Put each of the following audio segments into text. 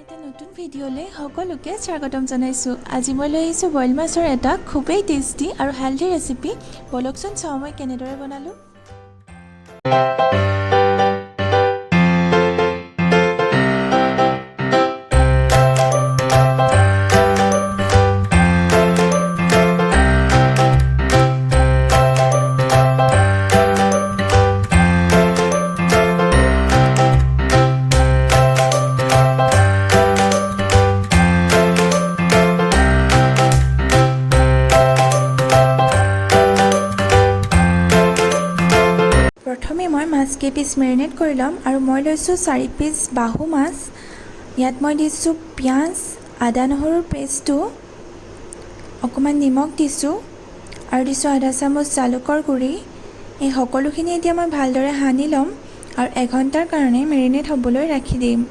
এটা নতুন ভিডিঅ'লৈ সকলোকে স্বাগতম জনাইছোঁ। আজি মই লৈ আহিছোঁ বইল মাছৰ এটা খুবেই টেষ্টি আৰু হেল্ডি ৰেচিপি। ব'লকচোন চাওঁ মই কেনেদৰে বনালোঁ। প্ৰথমে মই মাছ কেইপিচ মেৰিনেট কৰি ল'ম আৰু মই লৈছোঁ 4 পিচ বাহু মাছ। ইয়াত মই দিছোঁ পিঁয়াজ, আদা, নহৰুৰ পেষ্টটো, অকণমান নিমখ দিছোঁ আৰু দিছোঁ আধা চামুচ জালুকৰ গুড়ি। এই সকলোখিনি এতিয়া মই ভালদৰে সানি ল'ম আৰু এঘণ্টাৰ কাৰণে মেৰিনেট হ'বলৈ ৰাখি দিম।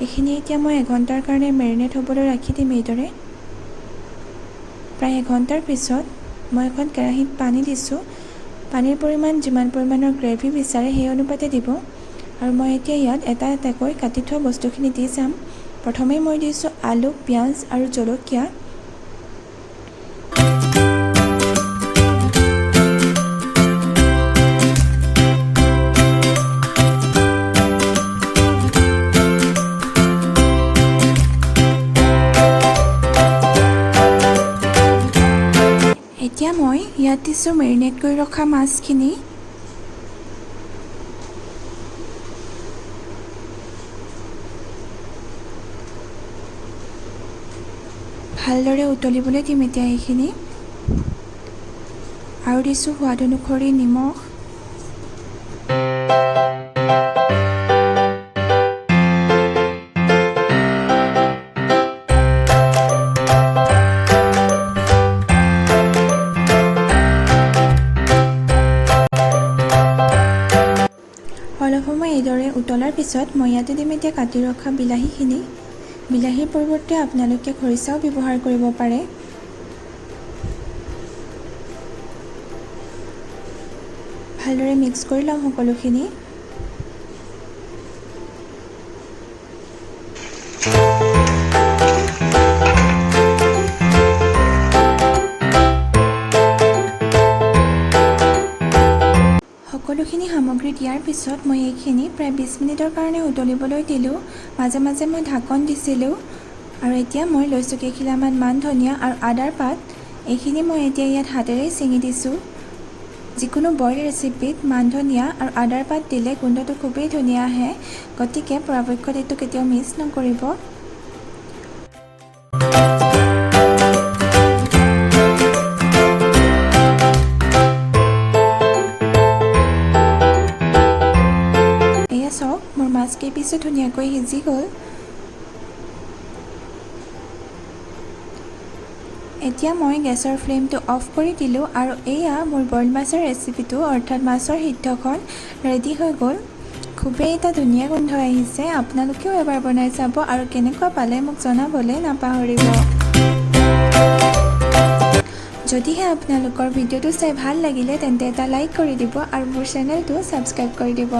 এইখিনি এতিয়া মই এঘণ্টাৰ কাৰণে মেৰিনেট হ'বলৈ ৰাখি দিম এইদৰে। প্ৰায় এঘণ্টাৰ পিছত মই এখন কেৰাহীত পানী দিছোঁ। পানীৰ পৰিমাণ যিমান পৰিমাণৰ গ্ৰেভি বিচাৰে, সেই অনুপাতে দিব। আৰু মই এতিয়া ইয়াত এটা এটাকৈ কাটি থোৱা বস্তুখিনি দি যাম। প্ৰথমেই মই দিছোঁ আলু, পিঁয়াজ আৰু জলকীয়া। এতিয়া মই ইয়াত দিছোঁ মেৰিনেট কৰি ৰখা মাছখিনি। ভালদৰে উতলিবলৈ দিম এতিয়া এইখিনি। আৰু দিছোঁ সোৱাদ অনুসৰি নিমখ। অলপ সময় এইদৰে উতলাৰ পিছত মই ইয়াতে দিম এতিয়া কাটি ৰখা বিলাহীখিনি। বিলাহীৰ পৰিৱৰ্তে আপোনালোকে খৰিচাও ব্যৱহাৰ কৰিব পাৰে। ভালদৰে মিক্স কৰি ল'ম সকলোখিনি। সকলোখিনি সামগ্ৰী দিয়াৰ পিছত মই এইখিনি প্ৰায় 20 মিনিটৰ কাৰণে উতলিবলৈ দিলোঁ। মাজে মাজে মই ঢাকন দিছিলোঁ। আৰু এতিয়া মই লৈছোঁ কেইখিলামান মান ধনিয়া আৰু আদাৰ পাত। এইখিনি মই এতিয়া ইয়াত হাতেৰেই ছিঙি দিছোঁ। যিকোনো বইল ৰেচিপিত মান ধনিয়া আৰু আদাৰ পাত দিলে গোন্ধটো খুবেই ধুনীয়া আহে। গতিকে পৰাপক্ষত এইটো কেতিয়াও মিছ নকৰিব। এয়া চাওক, মোৰ মাছ কেইপিচো ধুনীয়াকৈ সিজি গ'ল। এতিয়া মই গেছৰ ফ্লেমটো অফ কৰি দিলোঁ আৰু এয়া মোৰ বইল মাছৰ ৰেচিপিটো, অৰ্থাৎ মাছৰ সিদ্ধখন ৰেডি হৈ গ'ল। খুবেই এটা ধুনীয়া গোন্ধ আহিছে। আপোনালোকেও এবাৰ বনাই চাব আৰু কেনেকুৱা পালে মোক জনাবলৈ নাপাহৰিব। যদিহে আপোনালোকৰ ভিডিঅ'টো চাই ভাল লাগিলে, তেন্তে এটা লাইক কৰি দিব আৰু মোৰ চেনেলটো ছাবস্ক্ৰাইব কৰি দিব।